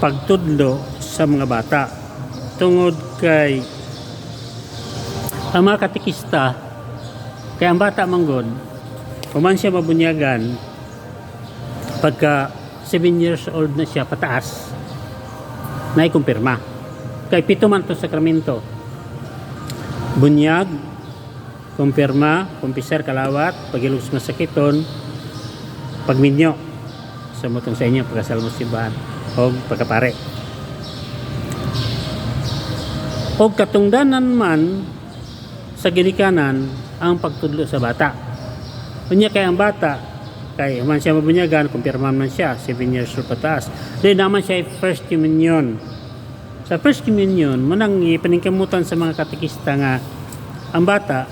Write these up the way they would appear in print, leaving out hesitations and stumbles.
Pagtudlo sa mga bata tungod kay ang mga katekista, kay ang bata manggod human siya mabunyagan, pagka 7 years old na siya pataas na ikumpirma, kay pito man to sakramento: bunyag, kumpirma, kumpisar, kalawat, paghilom sa masakiton, pagminyo sa mutong sa inyo, pagkasal mo simbahan o pagkapare. O katungdanan man sa ginikanan ang pagtudlo sa bata. Unya kay ang bata kay human siya mabunyagan, kumpirma man siya 7 years old pataas. Then naman siya first communion. Sa first communion, munang ipaningkamutan sa mga katekista nga ang bata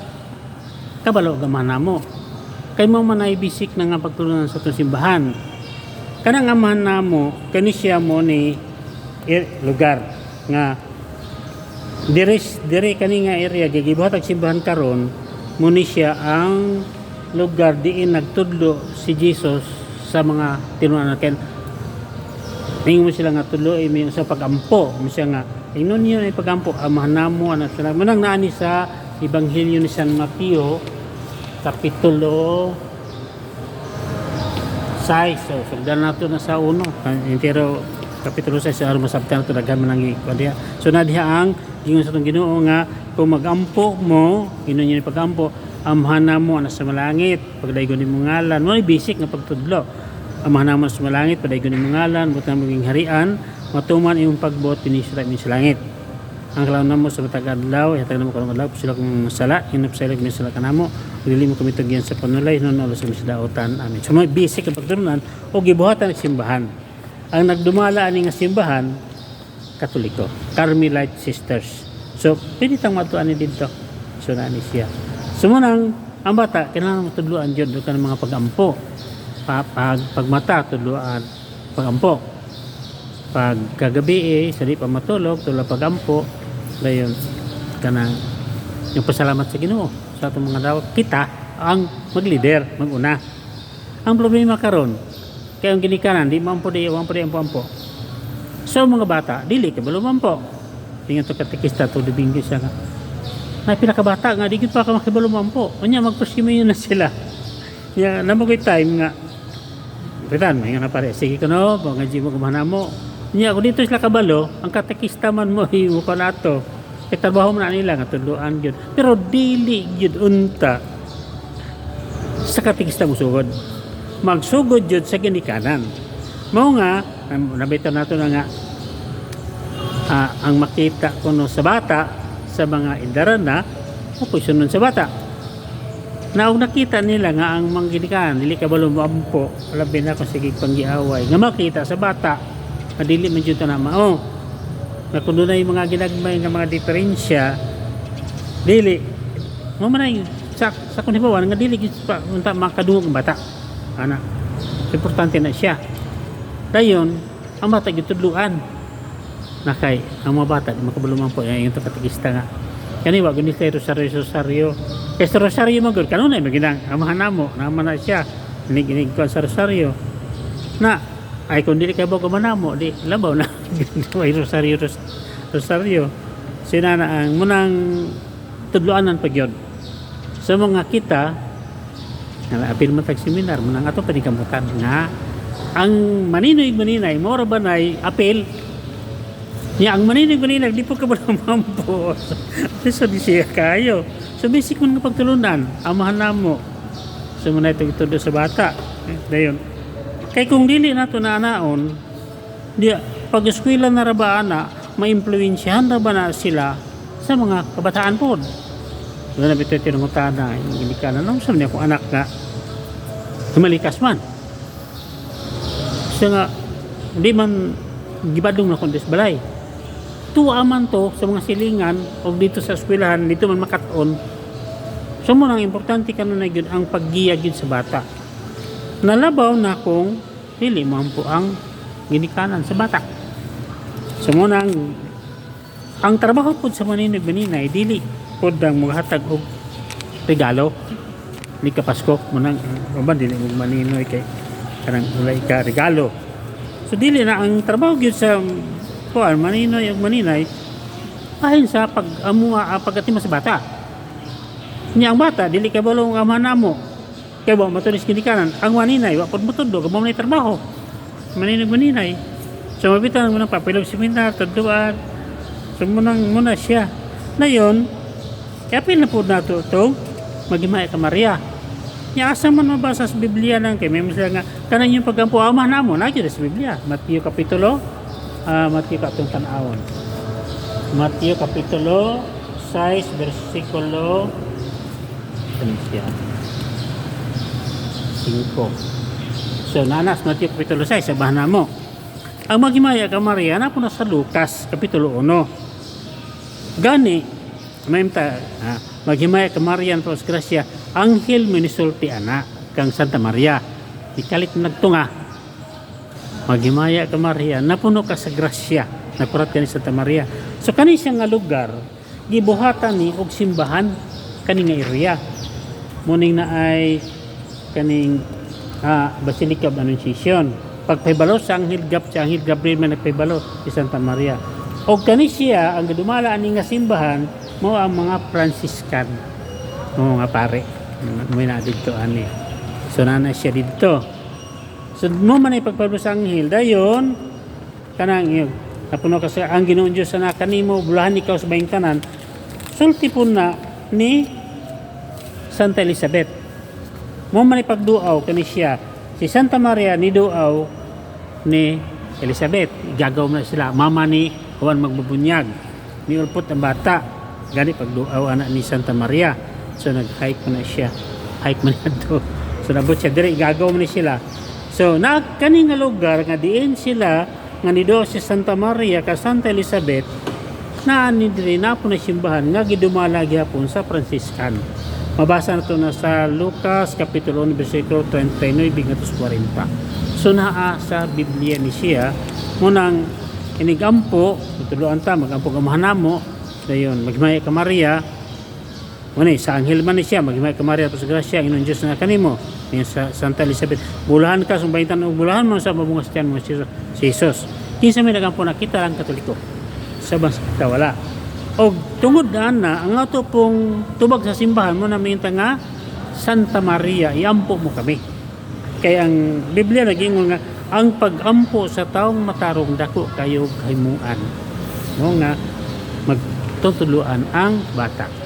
kabalo gamahan namo. Kay mo man ay basic na nga pagtulunan sa itong simbahan. Kanang amahan namo, kani siya mo ni lugar nga dire dire kani nga area gigibuhat ang simbahan karon, mo ni siya ang lugar diin nagtudlo si Jesus sa mga tinuan. Ken ingon mo sila nga tudlo ay sa pagampo mo siya nga ingnon niyo ay pagampo, amahan namo, anak sila manang naani sa Ebanghelyo ni San Mateo kapitulo 6. So sugdan nato na sa uno, entero kapitulo 6 aron masabtan nato, daghan man ang ikuan diha. So na diha ang ingon sa atong Ginoo nga kung magampo mo, ingon niyo pagampo, "Amahan namo na sa malangit, pagdaygon nimo ngalan." Mo basic nga pagtudlo. "Amahan namo sa malangit, pagdaygon nimo ngalan, buot maging harian, matuman imong pagbuot dinhi sa sa langit. Ang kalaon namo sa matag adlaw, ihatag namo karong adlaw, sila kung sala, hinap sa ilag sala kanamo, dili mo kami tugyan sa panulay, hinuon sa sa daotan. Amen." So may basic ang pagtulunan o gibuhatan ng simbahan. Ang nagdumala ani nga simbahan, Katoliko, Carmelite Sisters. So pwede tang matuan ni didto. So naani siya. So munang ang bata kailangan matudloan jud kan mga pagampo. Pag pagmata tudloan pagampo. Pag kagabi eh, sa di pa matulog, tulo pagampo. Dayon kanang yung pasalamat sa Ginoo sa atong mga dawat, kita ang maglider, maguna. Ang problema karon kay ang ginikanan di man po di wa po di ampo-ampo. So mga bata dili ka balo mampo. Ingon to katekista to Domingo siya nga na pinakabata nga di gyud pa ka makibalo mampo. Unya mag-first communion na sila. Ya namo koy time nga Ritan, may nga na pare. Sige kuno, mga mo kumana mo. Nya kung dito sila kabalo, ang katekista man mo himo pa nato. Kay trabaho man na nila nga tudloan gyud. Pero dili gyud unta sa katekista mo sugod. Magsugod gyud sa ginikanan. Mao nga nabito nato na nga ang makita kuno sa bata sa mga idaran na o sunod sa bata. Na og nakita nila nga ang mga ginikanan dili kabalo moampo, labi na kung sige panggiaway, nga makita sa bata nga dili man jud na mao na kung dunay mga ginagmay nga mga diferensya, dili mo man ay sa kung hibawan nga dili gyud pa unta makadungog ang bata ana. So, importante na siya. Dayon ang bata gitudluan na kay ang mga bata di makabalo man po. Yung katekista nga kani wa guni kay rosaryo rosaryo, kay sa rosaryo man gud kanunay maginang amahan namo naman na siya inig inig ko sa rosaryo na ay kung dili kay bago manamo di labaw na ay rosaryo rosaryo. Sinana ang munang tudloanan pag yun sa mga kita nga apil man tag seminar, munang ato panikamutan nga ang maninoy maninay mora ba nay apil niya. Ang maninoy maninay di po ka ba mampo, so di siya kayo. So basic man nga pagtulunan, amahan namo. So muna ito itudo sa bata. Eh, dayon kay kung dili nato na anaon di pag eskwela na ra ba ana, maimpluwensyahan ra ba na sila sa mga kabataan pod. Wala na bitaw tinungutana yung ginikanan nung sa niya kung anak nga humalikas man siya nga di man gibadlong na kundi sa balay, tuwa man to sa mga silingan o dito sa eskwelahan dito man makat-on. So mo nang importante kanunay gyud ang paggiya gyud sa bata, nalabaw na kung dili mo po ang ginikanan sa bata. So mo nang ang trabaho pod sa maninoy maninay dili pod ang maghatag og regalo ni ka Pasko. Mo nang uban dili mo maninoy kay kanang walay ka regalo. So dili na ang trabaho gyud sa kuan, maninoy ug maninay, bahin sa pag amua, pagatima sa bata. Nya ang bata dili kay balong ama namo. Kay wa matulis ginikanan, ang maninay wa pud motudlo, kay mao trabaho. Maninoy, maninay. So mabitan mo ng papilog seminar, tudloan. So munang muna siya. Na yun, kapil na po nato itong maghimaya ka Maria. Nya asa man mabasa sa Biblia nang kay may sila nga kanan yung pagampo ama namo na gyud sa Biblia. Mateo kapitulo, Mateo katong tan-awon. Mateo kapitulo 6 versikulo, ano siya? 5. So nanas Mateo kapitulo 6 sa na mo. Ang maghimaya ka Maria na po na sa Lucas kapitulo 1. Gani, may ta, maghimaya ka Maria po sa grasya, anghel minisulti ana kang Santa Maria. Ikalit nagtunga. Maghimaya ka Maria, napuno ka sa grasya, nakurat ka ni Santa Maria. So kani siya nga lugar, gibuhatan ni og simbahan kani nga area. Muning na ay kaning Basilica of Annunciation. Pagpahibalo sa Anghel Gab, sa Anghel Gabriel man nagpahibalo si Santa Maria. Og kani siya ang gadumala ani nga simbahan mao ang mga Franciscan. Mo mga pare. May na didto ani. So nana siya didto. So mo man ay pagpablo sa anghel dayon kanang iyo napuno ka sa ang Ginoong Dios na kanimo bulahan ikaw sa baying tanan, sulti po na ni Santa Elizabeth. Mo man ay pagduaw kani siya si Santa Maria ni duaw ni Elizabeth. Gagaw na sila mama ni Juan magbubunyag, ni ulpot ang bata, gani pagduaw ana ni Santa Maria. So nag-hike mo na siya, hike mo na to. So nabot siya dire, gagaw mo ni sila. So na kani nga lugar nga diin sila nga ni si Santa Maria ka Santa Elizabeth na ni diri na po na simbahan nga gidumala gihapon sa Franciscan. Mabasa na to na sa Lucas Kapitulo 1 versikulo 39 ngadto 40. So naa sa Biblia ni siya munang inigampo, tutuluan ta magampo gamahan namo dayon maghimaya ka Maria. Muna sa anghel man ni siya, maghimaya ka Maria sa grasya, ang Ginoong Diyos na kanimo. Ngayon sa Santa Elizabeth, bulahan ka sumbayitan og bulahan mo sa mabungas tiyan mo si Jesus. Kinsa may nagampo na kita lang Katoliko. Sa bansa kita wala. Og tungod na ang ato pong tubag sa simbahan mo na minta nga Santa Maria, iampo mo kami. Kaya ang Biblia nagingon nga ang pagampo sa taong matarong dako kayo kahimuan. Mo nga magtutuluan ang bata.